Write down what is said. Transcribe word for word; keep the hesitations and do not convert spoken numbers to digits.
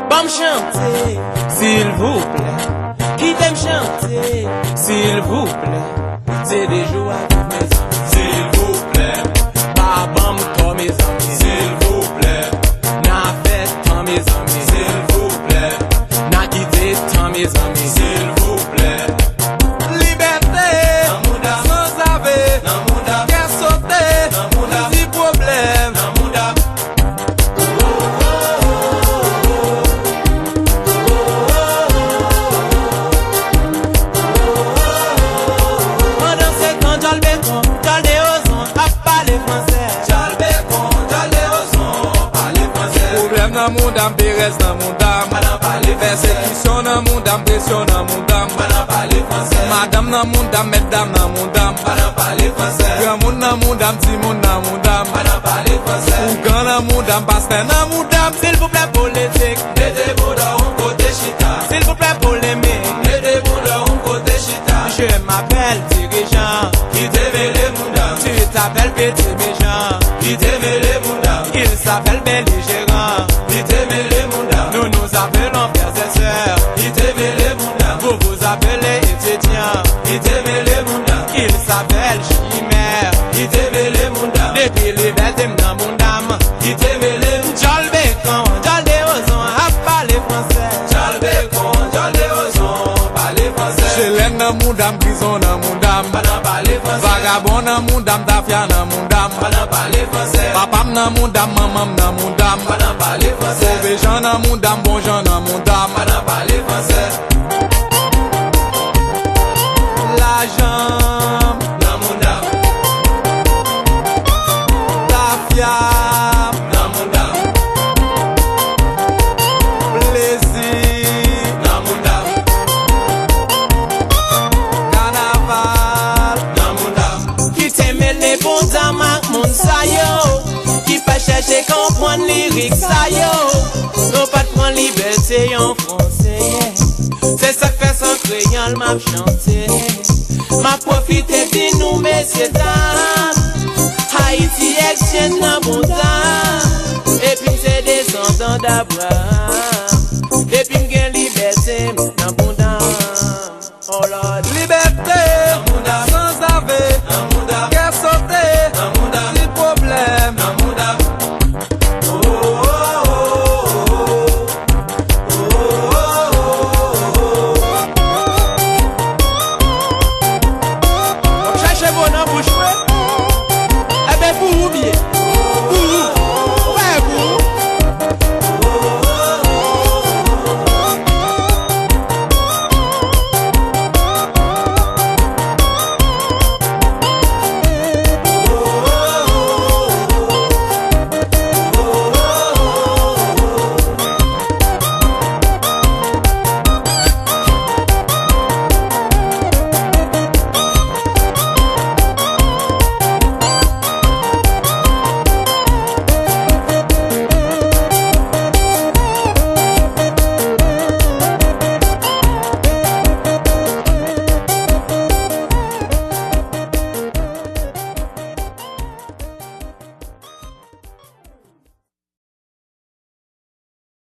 Ban m chante, silvouplè. Kite m chante, silvouplè. Se de jou avèk mezanmi, silvouplè. Pa ban m tò, mezanmi, silvouplè. N a fè tan, mezanmi, silvouplè. N a kite tan, mezanmi, silvouplè. Libète nan mouda, sanzave nan mouda, kè sote nan mouda, ti pwoblèm nan mouda. Pandan se tan, Djòl Bekon, Djòl Dewozon ap pale fransè. Djòl Bekon, Djòl Dewozon pale fransè. Pwoblèm nan mouda m, perèz nan mouda m. Pa nan pale fransè. Pèsekisyon nan mouda m, presyon nan mouda m. Pa nan pale fransè. Madanm nan mouda m, mètdam nan mouda m. Pa nan pale fransè. Granmoun nan mouda m, timoun nan mouda m. Pa nan pale fransè. Ougan nan mouda m, pastè nan mouda m. Silvouplè politik, mete bouda w yon kote chita. Silvouplè polemik, mete bouda w yon kote chita. Je m'appelle dirijan, kite mele mouda m. Tu t'appelles petit méchant, kite mele mouda m. Il s'appelle belligérant, kite mele mouda m. Nous nous appelons frères et sœurs, kite mele mouda m. Vous vous appelez étudiant, kite mele mouda m. Il s'appelle chimère, kite mele mouda m. Depi libète m nan mouda m, kite mele m. Djòl Bekon, Djòl Dewozon ap pale fransè. Djòl Bekon, Djòl Dewozon pale fransè. Chelèn nan mouda m, prizon nan mouda m. Pa nan pale fransè. Vagabon nan mouda m, tafya nan mouda m. Pa nan pale fransè. Papa m nan mouda m, manman m nan mouda m. Pa nan pale fransè. Move jan nan mouda m, bon jan nan mouda m. Pa nan pale fransè. Lajan m nan mouda m. Tafya m nan mouda m. Plezi nan mouda m. Kanaval nan mouda m. Kite mele bouda m ak moun sa yo ki pa chèche konprann lirik sa yo. Nou pa t pran libète yon fransè. Se sa k fè se an kreyòl m ap chante. M ap pwofite di nou, mesye dam, Haiti Exchange nan bouda m. Epi m se desandan d Abraram.